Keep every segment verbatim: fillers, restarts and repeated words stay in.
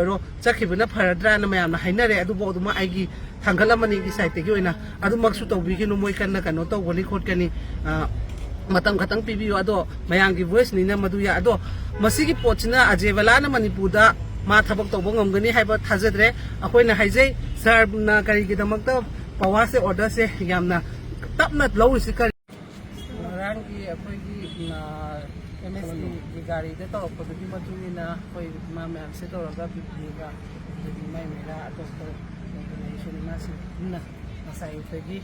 ꯑꯣꯏꯔꯣ, ꯆꯠꯈꯤꯕꯅ ꯐꯔꯗ꯭ꯔꯥꯅ ꯃꯌꯥꯝꯅ ꯍꯥꯏꯅꯔꯦ꯫ ꯑꯗꯨꯐꯥꯎ ꯑꯗꯨꯃꯛ ꯑꯩꯒꯤ ꯊꯥꯡꯒꯠꯂꯝꯕꯅꯤꯒꯤ ꯁꯥꯏꯠꯇꯒꯤ ꯑꯣꯏꯅ ꯑꯗꯨꯃꯛꯁꯨ ꯇꯧꯕꯤꯒꯅꯨ, ꯃꯣꯏ ꯀꯟꯅ ꯀꯩꯅꯣ ꯇꯧꯒꯅꯤ ꯈꯣꯠꯀꯅꯤ, ꯑ, ꯃꯇꯝ ꯈꯛꯇꯪ ꯄꯤꯕꯤꯌꯨ꯫ ꯑꯗꯣ ꯃꯌꯥꯝꯒꯤ ꯚꯣꯏꯁꯅꯤꯅ ꯃꯗꯨ ꯌꯥ-, ꯑꯗꯣ ꯃꯁꯤꯒꯤ ꯄꯣꯠꯁꯤꯅ ꯑꯖꯦ ꯕꯂꯥꯅ ꯃꯅꯤꯄꯨꯔꯗ ꯃꯥ ꯊꯕꯛ ꯇꯧꯕ ꯉꯝꯒꯅꯤ ꯍꯥꯏꯕ ꯊꯥꯖꯗ꯭ꯔꯦ꯫ ꯑꯩꯈꯣꯏꯅ ꯍꯥꯏꯖꯩ, ꯁꯥꯔꯅ ꯀꯔꯤꯒꯤꯗꯃꯛꯇ ꯄꯋꯥꯔꯁꯦ, ꯑꯣꯔꯗꯔꯁꯦ ꯌꯥꯝꯅ ꯇꯞꯅ ꯂꯧꯔꯤꯁꯤ ꯀꯔꯤ? ꯉꯔꯥꯡꯒꯤ ꯑꯩꯈꯣꯏꯒꯤ, ꯑ, ꯑꯦꯝ ꯑꯦꯁ ꯇꯤꯒꯤ ꯒꯥꯔꯤꯗ ꯇꯧꯔꯛꯄꯗꯨꯒꯤ ꯃꯇꯨꯡ ꯏꯟꯅ ꯑꯩꯈꯣꯏ ꯏꯃꯥ ꯃꯌꯥꯝꯁꯦ ꯇꯧꯔꯒ ꯕꯤ ꯄꯤ ꯑꯦꯒ ꯑꯗꯒꯤ ꯏꯃꯥ ꯏꯃꯩꯅ ꯑꯇꯣꯞꯄ ꯑꯣꯔꯒꯅꯥꯏꯖꯦꯁꯟ ꯏꯃꯥꯁꯤꯡ ꯄꯨꯟꯅ ꯉꯁꯥꯏ ꯑꯌꯨꯛꯇꯒꯤ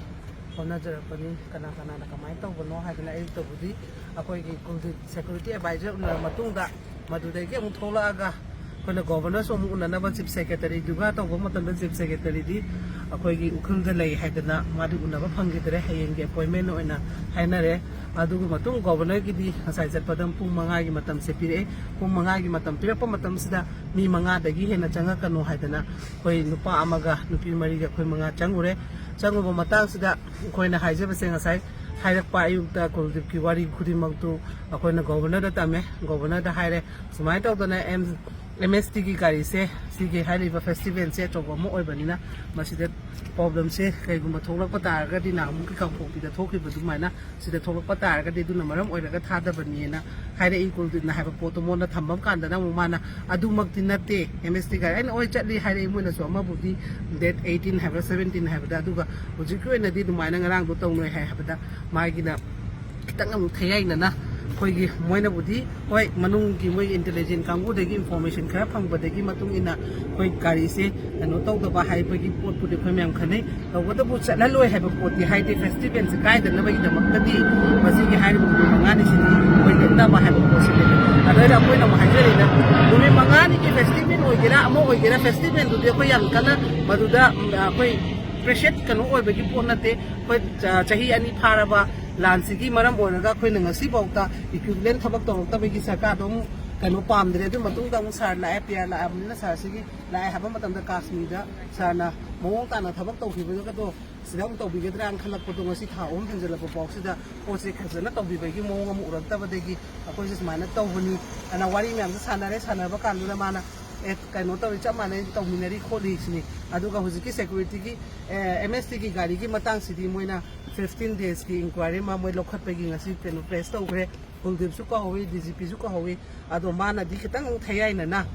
ꯍꯣꯠꯅꯖꯔꯛꯄꯅꯤ꯫ ꯀꯅꯥ ꯀꯅꯥꯅ ꯀꯃꯥꯏꯅ ꯇꯧꯕꯅꯣ ꯍꯥꯏꯗꯅ ꯑꯌꯨꯛꯇꯕꯨꯗꯤ ꯑꯩꯈꯣꯏꯒꯤ ꯀꯨꯜꯗꯤꯞ ꯁꯦꯀ꯭ꯌꯨꯔꯤꯇꯤ ꯑꯦꯗꯚꯥꯏꯖꯔ ꯎꯅꯔꯕ ꯃꯇꯨꯡꯗ ꯃꯗꯨꯗꯒꯤ ꯑꯃꯨꯛ ꯊꯣꯛꯂꯛꯑꯒ ꯑꯩꯈꯣꯏꯅ ꯒꯣꯕꯔꯅꯔꯁꯨ ꯑꯃꯨꯛ ꯎꯅꯅꯕ ꯆꯤꯐ ꯁꯦꯀ꯭ꯔꯦꯇꯔꯤꯗꯨꯒ ꯇꯧꯕ ꯃꯇꯝꯗ ꯆꯤꯐ ꯁꯦꯀ꯭ꯔꯦꯇꯔꯤꯗꯤ ꯑꯩꯈꯣꯏꯒꯤ ꯎꯈ꯭ꯔꯨꯜꯗ ꯂꯩ ꯍꯥꯏꯗꯅ ꯃꯥꯗꯤ ꯎꯅꯕ ꯐꯪꯈꯤꯗ꯭ꯔꯦ꯫ ꯍꯌꯦꯡꯒꯤ ꯑꯦꯄꯣꯏꯟꯃꯦꯟ ꯑꯣꯏꯅ ꯍꯥꯏꯅꯔꯦ꯫ ꯑꯗꯨꯒꯤ ꯃꯇꯨꯡ ꯒꯣꯕꯔꯅꯔꯒꯤꯗꯤ ꯉꯁꯥꯏ ꯆꯠꯄꯗ ꯄꯨꯡ ꯃꯉꯥꯒꯤ ꯃꯇꯝꯁꯦ ꯄꯤꯔꯛꯑꯦ꯫ ꯄꯨꯡ ꯃꯉꯥꯒꯤ ꯃꯇꯝ ꯄꯤꯔꯛꯄ ꯃꯇꯝꯁꯤꯗ ꯃꯤ ꯃꯉꯥꯗꯒꯤ ꯍꯦꯟꯅ ꯆꯪꯉꯛꯀꯅꯨ ꯍꯥꯏꯗꯅ ꯑꯩꯈꯣꯏ ꯅꯨꯄꯥ ꯑꯃꯒ ꯅꯨꯄꯤ ꯃꯔꯤꯒ ꯑꯩꯈꯣꯏ ꯃꯉꯥ ꯆꯪꯉꯨꯔꯦ꯫ ꯆꯪꯉꯨꯕ ꯃꯇꯥꯡꯁꯤꯗ ꯑꯩꯈꯣꯏꯅ ꯍꯥꯏꯖꯕꯁꯦ ꯉꯁꯥꯏ ꯍꯥꯏꯔꯛꯄ ꯑꯌꯨꯛꯇ ꯀꯨꯜꯗꯤꯞꯀꯤ ꯋꯥꯔꯤ ꯈꯨꯗꯤꯡꯃꯛꯇꯨ ꯑꯩꯈꯣꯏꯅ ꯒꯣꯕꯔꯅꯔꯗ ꯇꯝꯃꯦ꯫ ꯒꯣꯕꯔꯅꯔꯗ ꯍꯥꯏꯔꯦ, ꯁꯨꯃꯥꯏꯅ ꯇꯧꯗꯅ ꯑꯦꯝ ꯑꯦꯝ ꯑꯦꯁ ꯇꯤꯒꯤ ꯒꯥꯔꯤꯁꯦ, ꯁꯤꯒꯤ ꯍꯥꯏꯔꯤꯕ ꯐꯦꯁꯇꯤꯚꯦꯜꯁꯦ ꯑꯆꯧꯕ ꯑꯃ ꯑꯣꯏꯕꯅꯤꯅ ꯃꯁꯤꯗ ꯄ꯭ꯔꯣꯕ꯭ꯂꯦꯝꯁꯦ ꯀꯩꯒꯨꯝꯕ ꯊꯣꯛꯂꯛꯄ ꯇꯥꯔꯒꯗꯤ, ꯅꯍꯥꯟꯃꯨꯛꯀꯤ ꯀꯥꯡꯄꯣꯛꯄꯤꯗ ꯊꯣꯛꯈꯤꯕ ꯑꯗꯨꯃꯥꯏꯅ ꯁꯤꯗ ꯊꯣꯛꯂꯛꯄ ꯇꯥꯔꯒꯗꯤ ꯑꯗꯨꯅ ꯃꯔꯝ ꯑꯣꯏꯔꯒ ꯊꯥꯗꯕꯅꯦꯅ ꯍꯥꯏꯔꯛꯏ꯫ ꯀꯨꯜꯗꯤꯞꯅ ꯍꯥꯏꯕ ꯄꯣꯠꯇꯣ ꯃꯉꯣꯟꯗ ꯊꯝꯕ ꯀꯥꯟꯗꯅ ꯑꯃꯨꯛ ꯃꯥꯅ, "ꯑꯗꯨꯃꯛꯇꯤ ꯅꯠꯇꯦ, ꯑꯦꯝ ꯑꯦꯁ ꯇꯤ ꯒꯥꯔꯤ ꯑꯩꯅ ꯍꯣꯏ ꯆꯠꯂꯤ" ꯍꯥꯏꯔꯛꯏ꯫ ꯃꯣꯏꯅꯁꯨ ꯑꯃꯕꯨꯗꯤ ꯗꯦꯠ ꯑꯩꯠꯇꯤꯟ ꯍꯥꯏꯕ꯭ꯔꯥ ꯁꯕꯦꯟꯇꯤꯟ ꯍꯥꯏꯕꯗ, ꯑꯗꯨꯒ ꯍꯧꯖꯤꯛꯀꯤ ꯑꯣꯏꯅꯗꯤ ꯑꯗꯨꯃꯥꯏꯅ ꯉꯔꯥꯡꯗꯣ ꯇꯧꯅꯣꯏ ꯍꯥꯏ ꯍꯥꯏꯕꯗ ꯃꯥꯒꯤꯅ ꯈꯤꯇꯪ ꯑꯃꯨꯛ ꯊꯌꯥꯏꯅꯅ ꯑꯩꯈꯣꯏꯒꯤ ꯃꯣꯏꯅꯕꯨꯗꯤ ꯍꯣꯏ ꯃꯅꯨꯡꯒꯤ ꯃꯣꯏ ꯏꯟꯇꯦꯂꯤꯖꯦꯟ ꯀꯥꯡꯕꯨꯗꯒꯤ ꯏꯟꯐꯣꯔꯃꯦꯁꯟ ꯈꯔ ꯐꯪꯕꯗꯒꯤ ꯃꯇꯨꯡ ꯏꯟꯅ ꯑꯩꯈꯣꯏ ꯒꯥꯔꯤꯁꯦ ꯀꯩꯅꯣ ꯇꯧꯗꯕ ꯍꯥꯏꯕꯒꯤ ꯄꯣꯠꯄꯨꯗꯤ ꯑꯩꯈꯣꯏ ꯃꯌꯥꯝ ꯈꯟꯅꯩ꯫ ꯇꯧꯕꯇꯕꯨ ꯆꯠꯍꯜꯂꯣꯏ ꯍꯥꯏꯕ ꯄꯣꯠꯇꯤ ꯍꯥꯏꯗꯦ꯫ ꯐꯦꯁꯇꯤꯚꯦꯜꯁꯦ ꯀꯥꯏꯗꯅꯕꯒꯤꯗꯃꯛꯇꯗꯤ ꯃꯁꯤꯒꯤ ꯍꯥꯏꯔꯤꯕ ꯅꯨꯃꯤꯠ ꯃꯉꯥꯅꯤꯁꯤꯗꯤ ꯑꯩꯈꯣꯏ ꯂꯦꯞꯅꯕ ꯍꯥꯏꯕ ꯄꯣꯠꯁꯤ ꯂꯩ꯫ ꯑꯗꯨꯅ ꯑꯩꯈꯣꯏꯅ ꯑꯃꯨꯛ ꯍꯥꯏꯖꯔꯤꯅ ꯅꯨꯃꯤꯠ ꯃꯉꯥꯅꯤꯒꯤ ꯐꯦꯁꯇꯤꯚꯦꯜ ꯑꯣꯏꯒꯦꯔꯥ ꯑꯃ ꯑꯣꯏꯒꯦꯔꯥ, ꯐꯦꯁꯇꯤꯚꯦꯜꯗꯨꯗꯤ ꯑꯩꯈꯣꯏ ꯌꯥꯝ ꯀꯟꯅ ꯃꯗꯨꯗ, ꯎꯝ, ꯑꯩꯈꯣꯏ ꯄ꯭ꯔꯦꯁꯦꯠ ꯀꯩꯅꯣ ꯑꯣꯏꯕꯒꯤ ꯄꯣꯠ ꯅꯠꯇꯦ꯫ ꯑꯩꯈꯣꯏ ꯆ-, ꯆꯍꯤ ꯑꯅꯤ ꯐꯥꯔꯕ ꯂꯥꯟꯁꯤꯒꯤ ꯃꯔꯝ ꯑꯣꯏꯔꯒ ꯑꯩꯈꯣꯏꯅ ꯉꯁꯤꯐꯥꯎꯗ ꯏꯀ꯭ꯋꯤꯚꯤꯂꯦꯟ ꯊꯕꯛ ꯇꯧꯔꯛꯇꯕꯒꯤ ꯁꯔꯀꯥꯔꯗꯣ ꯑꯃꯨꯛ ꯀꯩꯅꯣ ꯄꯥꯝꯗ꯭ꯔꯦ꯫ ꯑꯗꯨ ꯃꯇꯨꯡꯗ ꯑꯃꯨꯛ ꯁꯥꯔ ꯂꯥꯛꯑꯦ, ꯄꯤ ꯑꯥꯔ ꯂꯥꯛꯑꯕꯅꯤꯅ ꯁꯥꯔꯁꯤꯒꯤ ꯂꯥꯛꯑꯦ ꯍꯥꯏꯕ ꯃꯇꯝꯗ ꯀꯥꯁꯃꯤꯔꯗ ꯁꯥꯔꯅ ꯃꯑꯣꯡ ꯇꯥꯅ ꯊꯕꯛ ꯇꯧꯈꯤꯕꯗꯨꯒꯗꯣ ꯁꯤꯗ ꯑꯃꯨꯛ ꯇꯧꯕꯤꯒꯗ꯭ꯔꯥꯅ ꯈꯜꯂꯛꯄꯗꯣ ꯉꯁꯤ ꯊꯥ ꯑꯍꯨꯝ ꯍꯦꯟꯖꯜꯂꯛꯄ ꯐꯥꯎꯁꯤꯗ ꯄꯣꯠꯁꯦ ꯐꯖꯅ ꯇꯧꯕꯤꯕꯒꯤ ꯃꯑꯣꯡ ꯑꯃ ꯎꯔꯛꯇꯕꯗꯒꯤ ꯑꯩꯈꯣꯏꯁꯦ ꯁꯨꯃꯥꯏꯅ ꯇꯧꯕꯅꯤ ꯑꯅ ꯋꯥꯔꯤ ꯃꯌꯥꯝꯁꯦ ꯁꯥꯟꯅꯔꯦ꯫ ꯁꯥꯟꯅꯕ ꯀꯥꯟꯗꯨꯗ ꯃꯥꯅ ꯑꯦ, ꯀꯩꯅꯣ ꯇꯧꯔꯤ, ꯆꯞ ꯃꯥꯟꯅꯩ, ꯇꯧꯃꯤꯟꯅꯔꯤ ꯈꯣꯠꯂꯤ ꯁꯤꯅꯤ꯫ ꯑꯗꯨꯒ ꯍꯧꯖꯤꯛꯀꯤ ꯁꯦꯀ꯭ꯌꯨꯔꯤꯇꯤꯒꯤ, ꯑꯦꯝ ꯑꯦꯁ ꯇꯤꯒꯤ ꯒꯥꯔꯤꯒꯤ ꯃꯇꯥꯡꯁꯤꯗꯤ ꯃꯣꯏꯅ ꯐꯤꯐꯇꯤꯟ ꯗꯦꯖꯀꯤ ꯏꯟꯀ꯭ꯋꯥꯏꯔꯤ ꯑꯃ ꯃꯣꯏ ꯂꯧꯈꯠꯄꯒꯤ ꯉꯁꯤ ꯀꯩꯅꯣ ꯄ꯭ꯔꯦꯁ ꯇꯧꯈ꯭ꯔꯦ꯫ ꯀꯨꯜꯗꯤꯞꯁꯨ ꯀꯧꯍꯧꯋꯤ, ꯗꯤ ꯖꯤ ꯄꯤꯁꯨ ꯀꯧꯍꯧꯋꯤ꯫ ꯑꯗꯣ ꯃꯥꯅꯗꯤ ꯈꯤꯇꯪ ꯊꯌꯥꯏꯅꯅ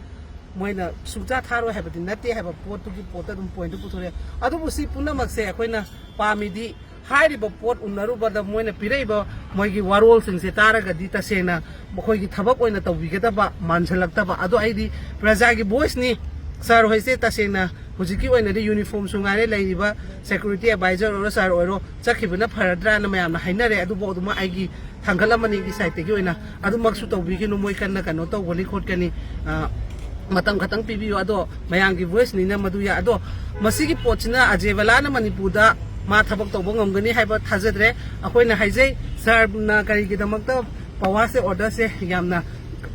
ꯃꯣꯏꯅ ꯁꯨꯡꯆꯥ ꯊꯥꯔꯣꯏ ꯍꯥꯏꯕꯗꯤ ꯅꯠꯇꯦ ꯍꯥꯏꯕ ꯄꯣꯠꯇꯨꯒꯤ ꯄꯣꯠꯇ ꯑꯗꯨꯝ ꯄꯣꯏꯟꯠꯇꯨ ꯄꯨꯊꯣꯔꯛꯑꯦ꯫ ꯑꯗꯨꯕꯨ ꯁꯤ ꯄꯨꯝꯅꯃꯛꯁꯦ ꯑꯩꯈꯣꯏꯅ ꯄꯥꯝꯃꯤꯗꯤ ꯍꯥꯏꯔꯤꯕ ꯄꯣꯠ ꯎꯅꯔꯨꯕꯗ ꯃꯣꯏꯅ ꯄꯤꯔꯛꯏꯕ ꯃꯣꯏꯒꯤ ꯋꯥꯔꯣꯜꯁꯤꯡꯁꯦ ꯇꯥꯔꯒꯗꯤ ꯇꯁꯦꯡꯅ ꯃꯈꯣꯏꯒꯤ ꯊꯕꯛ ꯑꯣꯏꯅ ꯇꯧꯕꯤꯒꯗꯕ ꯃꯥꯟꯁꯤꯜꯂꯛꯇꯕ꯫ ꯑꯗꯣ ꯑꯩꯗꯤ ꯄ꯭ꯔꯖꯥꯒꯤ ꯚꯣꯏꯁꯅꯤ꯫ ꯁꯥꯔ ꯍꯣꯏꯁꯦ ꯇꯁꯦꯡꯅ ꯍꯧꯖꯤꯛꯀꯤ ꯑꯣꯏꯅꯗꯤ ꯌꯨꯅꯤꯐꯣꯔꯝꯁꯨ ꯉꯥꯏꯔꯦ, ꯂꯩꯔꯤꯕ ꯁꯦꯀ꯭ꯌꯨꯔꯤꯇꯤ ꯑꯦꯗꯚꯥꯏꯖꯔ ꯑꯣꯏꯔꯣ ꯁꯥꯔ ꯑꯣꯏꯔꯣ ꯆꯠꯈꯤꯕꯅ ꯐꯔꯗ꯭ꯔꯥꯅ ꯃꯌꯥꯝꯅ ꯍꯥꯏꯅꯔꯦ꯫ ꯑꯗꯨꯕꯨ ꯑꯗꯨꯃꯛ ꯑꯩꯒꯤ ꯊꯥꯡꯒꯠꯂꯝꯕꯅꯤꯒꯤ ꯁꯥꯏꯠꯇꯒꯤ ꯑꯣꯏꯅ ꯑꯗꯨꯃꯛꯁꯨ ꯇꯧꯕꯤꯒꯅꯨ, ꯃꯣꯏ ꯀꯟꯅ ꯀꯩꯅꯣ ꯇꯧꯒꯅꯤ ꯈꯣꯠꯀꯅꯤ, ꯑ, ꯃꯇꯝ ꯈꯛꯇꯪ ꯄꯤꯕꯤꯌꯨ꯫ ꯑꯗꯣ ꯃꯌꯥꯝꯒꯤ ꯚꯣꯏꯁꯅꯤꯅ ꯃꯗꯨ ꯌꯥ-, ꯑꯗꯣ ꯃꯁꯤꯒꯤ ꯄꯣꯠꯁꯤꯅ ꯑꯖꯦꯕꯂꯥꯅ ꯃꯅꯤꯄꯨꯔꯗ ꯃꯥ ꯊꯕꯛ ꯇꯧꯕ ꯉꯝꯒꯅꯤ ꯍꯥꯏꯕ ꯊꯥꯖꯗ꯭ꯔꯦ꯫ ꯑꯩꯈꯣꯏꯅ ꯍꯥꯏꯖꯩ, ꯁꯥꯔꯅ ꯀꯔꯤꯒꯤꯗꯃꯛꯇ ꯄꯋꯥꯔꯁꯦ, ꯑꯣꯔꯗꯔꯁꯦ ꯌꯥꯝꯅ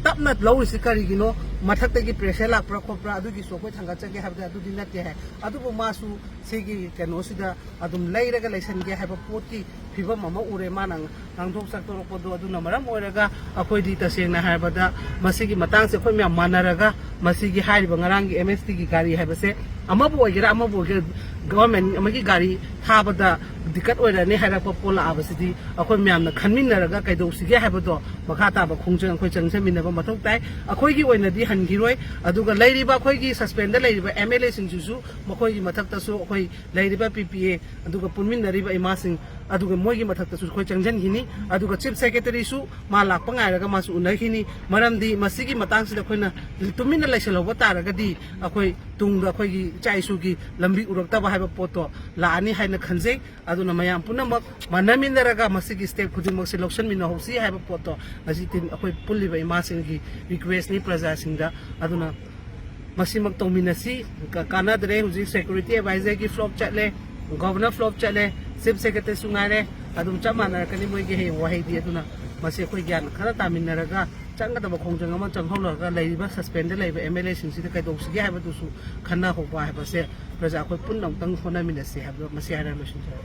ꯇꯞꯅ ꯂꯧꯔꯤꯁꯤ ꯀꯔꯤꯒꯤꯅꯣ? ꯃꯊꯛꯇꯒꯤ ꯄ꯭ꯔꯦꯁꯔ ꯂꯥꯛꯄ꯭ꯔꯥ ꯈꯣꯠꯄ꯭ꯔꯥ ꯑꯗꯨꯒꯤꯁꯨ ꯑꯩꯈꯣꯏ ꯊꯥꯡꯒꯠꯆꯒꯦ ꯍꯥꯏꯕꯗꯤ ꯑꯗꯨꯗꯤ ꯅꯠꯇꯦ ꯍꯥꯏ꯫ ꯑꯗꯨꯕꯨ ꯃꯥꯁꯨ ꯁꯤꯒꯤ ꯀꯩꯅꯣꯁꯤꯗ ꯑꯗꯨꯝ ꯂꯩꯔꯒ ꯂꯩꯁꯟꯒꯦ ꯍꯥꯏꯕ ꯄꯣꯠꯀꯤ ꯐꯤꯕꯝ ꯑꯃ ꯎꯔꯦ ꯃꯥꯅ ꯉꯥꯡꯊꯣꯛ ꯁꯛꯇꯣꯔꯛꯄꯗꯣ꯫ ꯑꯗꯨꯅ ꯃꯔꯝ ꯑꯣꯏꯔꯒ ꯑꯩꯈꯣꯏꯗꯤ ꯇꯁꯦꯡꯅ ꯍꯥꯏꯔꯕꯗ ꯃꯁꯤꯒꯤ ꯃꯇꯥꯡꯁꯦ ꯑꯩꯈꯣꯏ ꯃꯌꯥꯝ ꯃꯥꯟꯅꯔꯒ ꯃꯁꯤꯒꯤ ꯍꯥꯏꯔꯤꯕ ꯉꯔꯥꯡꯒꯤ ꯑꯦꯝ ꯑꯦꯁ ꯇꯤꯒꯤ ꯒꯥꯔꯤ ꯍꯥꯏꯕꯁꯦ ꯑꯃꯕꯨ ꯑꯣꯏꯒꯦꯔꯥ ꯑꯃꯕꯨ ꯑꯣꯏꯒꯦꯔꯥ ꯒꯚꯔꯟꯃꯦꯟ ꯑꯃꯒꯤ ꯒꯥꯔꯤ ꯊꯥꯕꯗ ꯗꯤꯀꯠ ꯑꯣꯏꯔꯅꯤ ꯍꯥꯏꯔꯛꯄ ꯄꯣꯠ ꯂꯥꯛꯑꯕꯁꯤꯗꯤ ꯑꯩꯈꯣꯏ ꯃꯌꯥꯝꯅ ꯈꯟꯃꯤꯟꯅꯔꯒ ꯀꯩꯗꯧꯁꯤꯒꯦ ꯍꯥꯏꯕꯗꯣ ꯃꯈꯥ ꯇꯥꯕ ꯈꯣꯡꯖꯪ ꯑꯩꯈꯣꯏ ꯆꯪꯁꯤꯟꯃꯤꯟꯅꯕ ꯃꯊꯧ ꯇꯥꯏ꯫ ꯑꯩꯈꯣꯏꯒꯤ ꯑꯣꯏꯅꯗꯤ ꯍꯟꯈꯤꯔꯣꯏ꯫ ꯑꯗꯨꯒ ꯂꯩꯔꯤꯕ ꯑꯩꯈꯣꯏꯒꯤ ꯁꯁꯄꯦꯟꯗ ꯂꯩꯔꯤꯕ ꯑꯦꯝ ꯑꯦꯜ ꯑꯦꯁꯤꯡꯁꯤꯁꯨ ꯃꯈꯣꯏꯒꯤ ꯃꯊꯛꯇꯁꯨ ꯑꯩꯈꯣꯏ ꯂꯩꯔꯤꯕ ꯄꯤ ꯄꯤ ꯑꯦ ꯑꯗꯨꯒ ꯄꯨꯟꯃꯤꯟꯅꯔꯤꯕ ꯏꯃꯥꯁꯤꯡ ꯑꯗꯨꯒ ꯃꯣꯏꯒꯤ ꯃꯊꯛꯇꯁꯨ ꯑꯩꯈꯣꯏ ꯆꯪꯁꯤꯟꯈꯤꯅꯤ꯫ ꯑꯗꯨꯒ ꯆꯤꯐ ꯁꯦꯀ꯭ꯔꯦꯇꯔꯤꯁꯨ ꯃꯥ ꯂꯥꯛꯄ ꯉꯥꯏꯔꯒ ꯃꯥꯁꯨ ꯎꯅꯈꯤꯅꯤ꯫ ꯃꯔꯝꯗꯤ ꯃꯁꯤꯒꯤ ꯃꯇꯥꯡꯁꯤꯗ ꯑꯩꯈꯣꯏꯅ ꯇꯨꯃꯤꯟꯅ ꯂꯩꯁꯜꯍꯧꯕ ꯇꯥꯔꯒꯗꯤ ꯑꯩꯈꯣꯏ ꯇꯨꯡꯗ ꯑꯩꯈꯣꯏꯒꯤ ꯏꯆꯥ ꯏꯁꯨꯒꯤ ꯂꯝꯕꯤ ꯎꯔꯛꯇꯕ ꯍꯥꯏꯕ ꯄꯣꯠꯇꯣ ꯂꯥꯛꯑꯅꯤ ꯍꯥꯏꯅ ꯈꯟꯖꯩ꯫ ꯑꯗꯨꯅ ꯃꯌꯥꯝ ꯄꯨꯝꯅꯃꯛ ꯃꯥꯟꯅꯃꯤꯟꯅꯔꯒ ꯃꯁꯤꯒꯤ ꯁ꯭ꯇꯦꯞ ꯈꯨꯗꯤꯡꯃꯛꯁꯦ ꯂꯧꯁꯤꯟꯃꯤꯟꯅꯍꯧꯁꯤ ꯍꯥꯏꯕ ꯄꯣꯠꯇꯣ ꯉꯁꯤ ꯇꯤꯟ-, ꯑꯩꯈꯣꯏ ꯄꯨꯜꯂꯤꯕ ꯏꯃꯥꯁꯤꯡꯒꯤ ꯔꯤꯀ꯭ꯋꯦꯁꯅꯤ ꯄ꯭ꯔꯖꯥꯁꯤꯡꯗ꯫ ꯑꯗꯨꯅ ꯃꯁꯤꯃꯛ ꯇꯧꯃꯤꯟꯅꯁꯤ꯫ ꯀ-, ꯀꯥꯟꯅꯗ꯭ꯔꯦ꯫ ꯍꯧꯖꯤꯛ ꯁꯦꯀ꯭ꯌꯨꯔꯤꯇꯤ ꯑꯦꯗꯚꯥꯏꯖꯔꯒꯤ ꯐ꯭ꯂꯣꯞ ꯆꯠꯂꯦ, ꯒꯚꯔꯅꯔ ꯐ꯭ꯂꯣꯞ ꯆꯠꯂꯦ, ꯆꯤꯐ ꯁꯦꯀ꯭ꯔꯦꯇꯔꯤꯁꯨ ꯉꯥꯏꯔꯦ꯫ ꯑꯗꯨꯝ ꯆꯞ ꯃꯥꯟꯅꯔꯛꯀꯅꯤ ꯃꯣꯏꯒꯤ ꯍꯌꯦꯡ ꯋꯥꯍꯩꯗꯤ꯫ ꯑꯗꯨꯅ ꯃꯁꯤ ꯑꯩꯈꯣꯏ ꯒ꯭ꯌꯥꯟ ꯈꯔ ꯇꯥꯃꯤꯟꯅꯔꯒ ꯆꯪꯒꯗꯕ ꯈꯣꯡꯖꯪ ꯑꯃ ꯆꯪꯍꯧꯔꯒ ꯂꯩꯔꯤꯕ ꯁꯁꯄꯦꯟꯗ ꯂꯩꯕ ꯑꯦꯝ ꯑꯦꯜ ꯑꯦꯁꯤꯡꯁꯤꯗ ꯀꯩꯗꯧꯁꯤꯒꯦ ꯍꯥꯏꯕꯗꯨꯁꯨ ꯈꯟꯅꯍꯧꯕ ꯍꯥꯏꯕꯁꯦ ꯄ꯭ꯔꯖꯥ ꯑꯩꯈꯣꯏ ꯄꯨꯟꯅ ꯑꯃꯨꯛꯇꯪ ꯍꯣꯠꯅꯃꯤꯟꯅꯁꯤ ꯍꯥꯏꯕꯗꯣ ꯃꯁꯤ ꯍꯥꯏꯔꯒ ꯂꯣꯏꯁꯤꯟꯖꯔꯒꯦ꯫